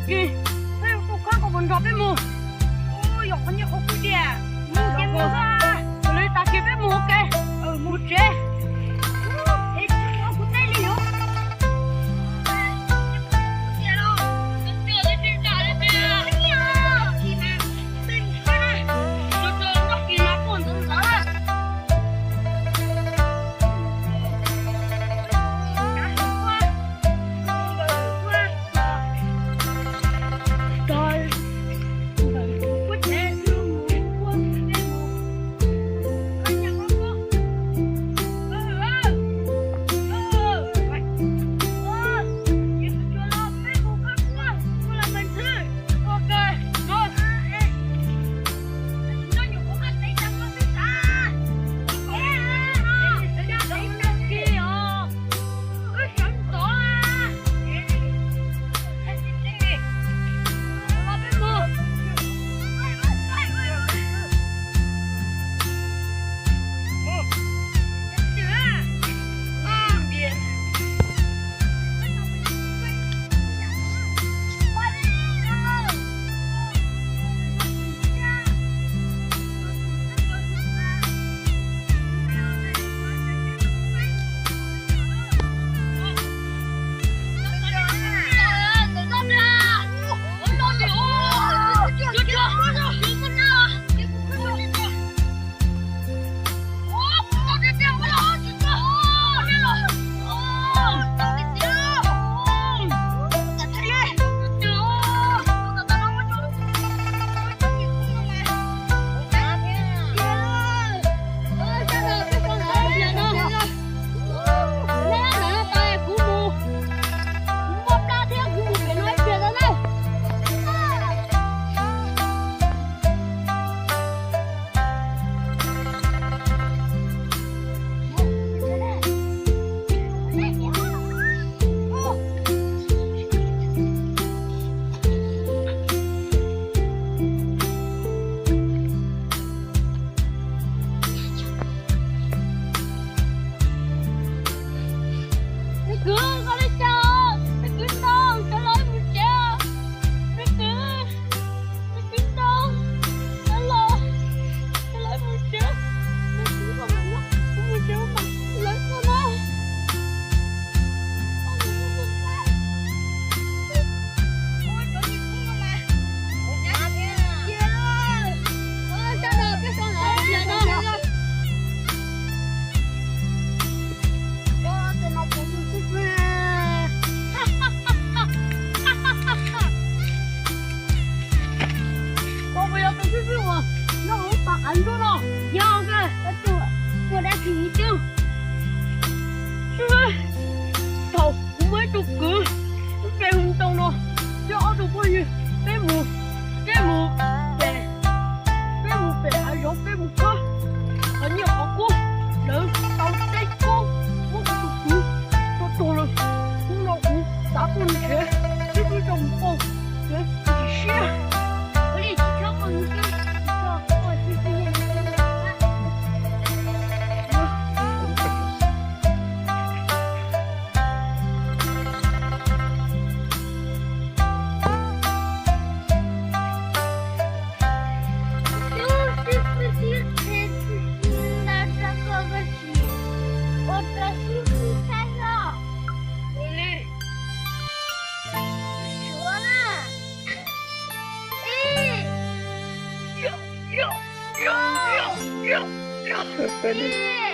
Kis, peb mus kuj khob kom puas nrog peb mus. Yog qhov nyiaj qhov kub tiag, mus ces mus xwb. Ua li tag kis peb mus ua ke, mus tsev. Es tsis ua kuv teb li os. Kwv, koj li cas? Kwv, no cov laus mus tsev. Kwv, kwv, no cov laus mus tsev. Kwv, kuv mus tsev mas lawv tuaj na. Koj puas yog tus xib fwb uas nyob hauv pas qav nruab no? Yog kawg, koj tus ua dab tsi ib tug? Xib fwb, thaum kuv muaj ib tug kwv, lub npe hu Ntoo no, thiab ob tug phooj ywg, peb mus, peb mus pem, peb mus pem hav zoov, peb mus khob qhov nyiaj qhov kub, lawv tau teb koob muab kuv tus kwv tua tuag lawm. Hnub no kuv xav tuaj nrhiav xib fwb coj mus pauj, tsis siab. Ib,